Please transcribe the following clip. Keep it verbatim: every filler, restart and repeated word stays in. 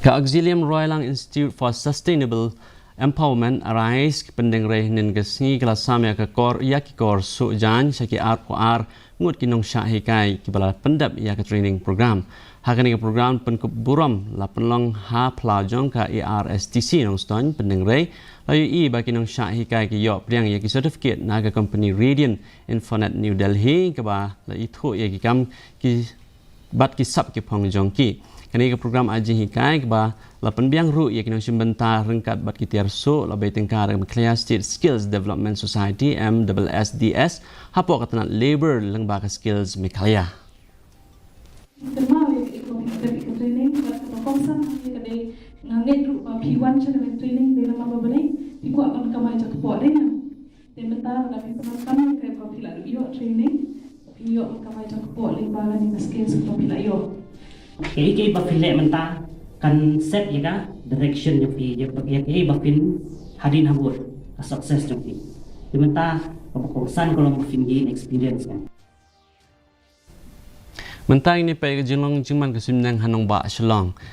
Ka Auxilium Roylang Institute for Sustainable Empowerment, ARISE, ka pyndeng rei hynnin ka sngi ka la sam ïa ka kor ïa ki kor suh jaiñ sha ki arphew ar ngut ki nongshah hikai kiba la pyndep ïa ka training program. Ha kane ka program pynkup burom la pynlong ha phyllaw jong ka ARSTC Nongstoiñ, pyndeng rei la ïohi ba ki nongshah hikai ki ïoh pdiang ïa ki certificate na ka company Radiant Infonet New Delhi kaba la ithuh ïa ki kam ki bad ki sap ki phong jong ki. Kane ka program ai jinghikai kaba la pynbiang ruh ïa ki nongshim bynta ryngkat bad ki tiar suh la bei tyngka da ka Meghalaya State Skills Development Society, M S S D S, hapoh ka tnat Labour lyngba ka Skills Meghalaya. Kynmaw ïa ka economic training bad kaba kongsan ïa ka dei nga ngeit ruh ba phi wan sha kane training dei namar ba balei phi kwah ban kamai jakpoh dei na. Te mynta lada phi pynlong kamai ka ba phi la ïoh training phi ïoh ban kamai jakpoh lyngba kane ka skills kaba phi la ïoh. Kaei kaei ba phi leh mynta kan set ïa ka direction jong phi ïa ïa kaei ba phin hadien habud ka success jong phi. Te mynta kaba kongsan ka long ba phin gain experience kan. Mynta ngin ïa peit ka jinglong jingman ka suiñbneng ha nongbah Shillong.